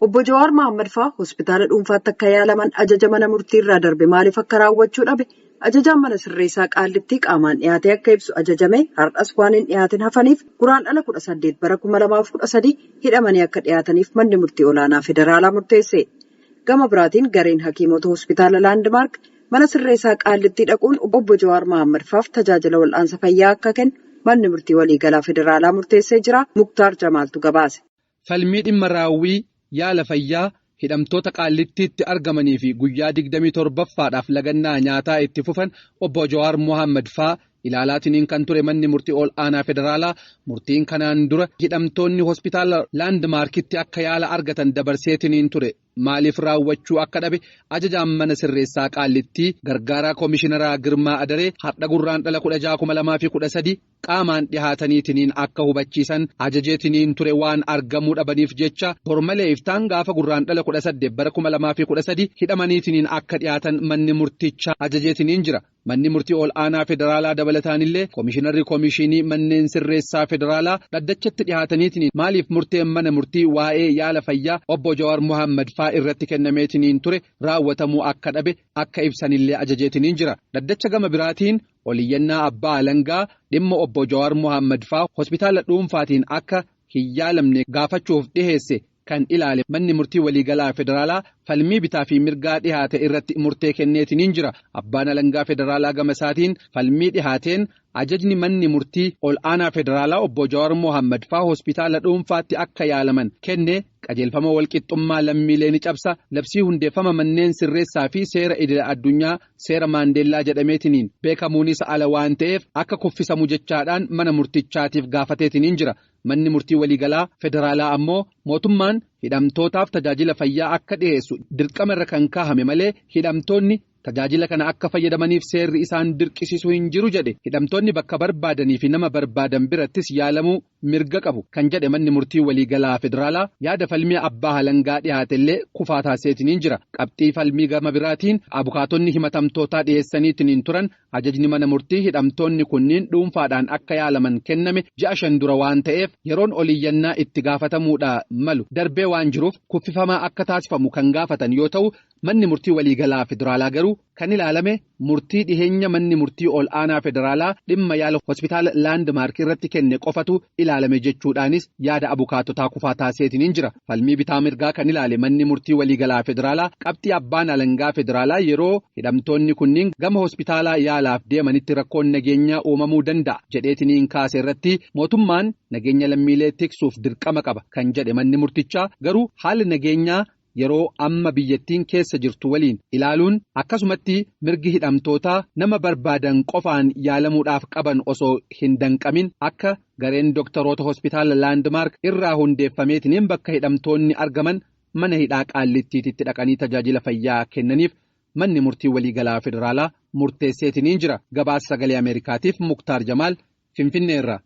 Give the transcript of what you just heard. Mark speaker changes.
Speaker 1: Obbo Jawaar Mohaammed fa'aa hospitaala dhuunfaatti akka yaalaman ajaja mana murtii irraa darbe maaliif akka raawwachuu dhabe ajajaan mana sirreessaa Qaallittii qaamaan dhiyaatee akka ibsu ajajame har'as waan hin dhiyaatin hafaniif Guraandhala 18 bara 2013 hidhamanii akka dhiyaataniif manni murtii olaanaa federaalaa murteesse. Gama biraatiin gareen hakiimota hospitaala Laandmaark mana sirreessaa Qaallittii dhaquun obbo Jawaar Mohaammed fa'aaf tajaajila wal'aansa fayyaa akka kennu manni murtii waliigalaa federaalaa murteessee jira. Muktaar Jamaaltu gabaase.
Speaker 2: Falmii dhimma raawwii yaala fayyaa hidhamtoota Qaallittiitti argamanii fi guyyaa 27ffaadhaaf lagannaa nyaataa itti fufan obbo Jawaar Mohaammed fa'aa ilaalaatiniin kan ture manni murtii ol aanaa federaalaa murtiin kanaan dura hidhamtoonni hospitaala Laandmaarkitti akka yaala argatan dabarseetiniin ture. Maaliif raawwachuu akka dhabe ajajaan mana sirreessaa Qaallittii gargaaraa koomishinaraa Girmaa Adaree har'a Guraandhala 16,2013 qaamaan dhihaataniitiniin akka hubachiisan ajajeetiniin ture waan argamuu dhabaniif jecha bormalee iftaan gaafa Guraandhala 18 bara 2013 hidhamaniitiniin akka dhihaatan manni murtichaa ajajeetiniin jira. Manni murtii ol aanaa federaalaa dabalataanillee koomishinarri koomishinii manneen sirreessaa federaalaa dhaddachatti dhihaataniitiniin maaliif murteen mana murtii waa'ee yaala fayyaa obbo Jawaar Mohaammed fa'aa irratti kennameetiniin ture raawwatamuu akka dhabe akka ibsanillee ajajeetiniin jira. Dhaddacha gama biraatiin oliyyannaa abbaa alangaa dhimma obbo Jawaar Mohaammed fa'aa hospitaala dhuunfaatiin akka hin yaalamne gaafachuuf dhiheesse kan ilaale manni murtii waliigalaa federaalaa falmii bitaa fi mirgaa dhihaate irratti murtee kenneetiniin jira. Abbaan alangaa federaalaa gama isaatiin falmii dhihaateen ajajni manni murtii ol aanaa federaalaa obbo Jawaar Mohaammed fa'aa hospitaala dhuunfaatti akka yaalaman kenne qajeelfama walqixxummaa lammiilee ni cabsa, labsii hundeeffama manneen sirreessaa fi seera idila addunyaa seera Maandeellaa jedhameetiniin beekamuunis ala waan ta'eef akka kuffisamu jechaadhaan mana murtichaatiif gaafateetiniin jira. Manni murtii waliigalaa federaalaa ammoo mootummaan hidhamtootaaf tajaajila fayyaa akka dhiheessu dirqama irra kan kaahame malee hidhamtoonni tajaajila kana akka fayyadamaniif seerri isaan dirqisiisu hin jiru jedhe. Hidhamtoonni bakka barbaadanii fi nama barbaadan birattis yaalamuu mirga qabu kan jedhe manni murtii waliigalaa federaalaa yaada falmii abbaa alangaa dhiyaatellee kufaa taaseetiniin jira. Qabxii falmii gama biraatiin abukaatonni himatamtootaa dhiyeessaniitiniin turan ajajni mana murtii hidhamtoonni kunniin dhuunfaadhaan akka yaalaman kenname ji'a 5 dura waan ta'eef yeroon oliyyannaa itti gaafatamuudha malu darbee waan jiruuf kuffifamaa akka taasifamu kan gaafatan yoo ta'u manni murtii waliigalaa federaalaa garuu kan ilaalame murtii dhiheenya manni murtii ol aanaa federaalaa dhimma yaala hospitaala Laandmaark irratti kenne qofatu ilaalame jechuudhaanis yaada abukaatotaa kufaa taaseetiniin jira. Falmii bitaa mirgaa kan ilaale manni murtii waliigalaa federaalaa qabxii abbaan alangaa federaalaa yeroo hidhamtoonni kunniin gama hospitaalaa yaalaaf deemanitti rakkoon nageenyaa uumamuu danda'a jedheetiniin kaase irratti mootummaan nageenya lammiilee tiksuuf dirqama qaba kan jedhe manni murtichaa garuu haalli nageenyaa yeroo amma biyyattiin keessa jirtu waliin ilaaluun akkasumatti mirgi hidhamtootaa nama barbaadan qofaan yaalamuudhaaf qaban osoo hin danqamin akka gareen doktoroota hospitaala Laandmaark irraa hundeeffameetiniin bakka hidhamtoonni argaman mana hidhaa Qaallittiitti dhaqanii tajaajila fayyaa kennaniif manni murtii waliigalaa federaalaa murteesseetiniin jira. Gabaasa Sagalee Ameerikaatiif Muktaar Jamaal Finfinneerra.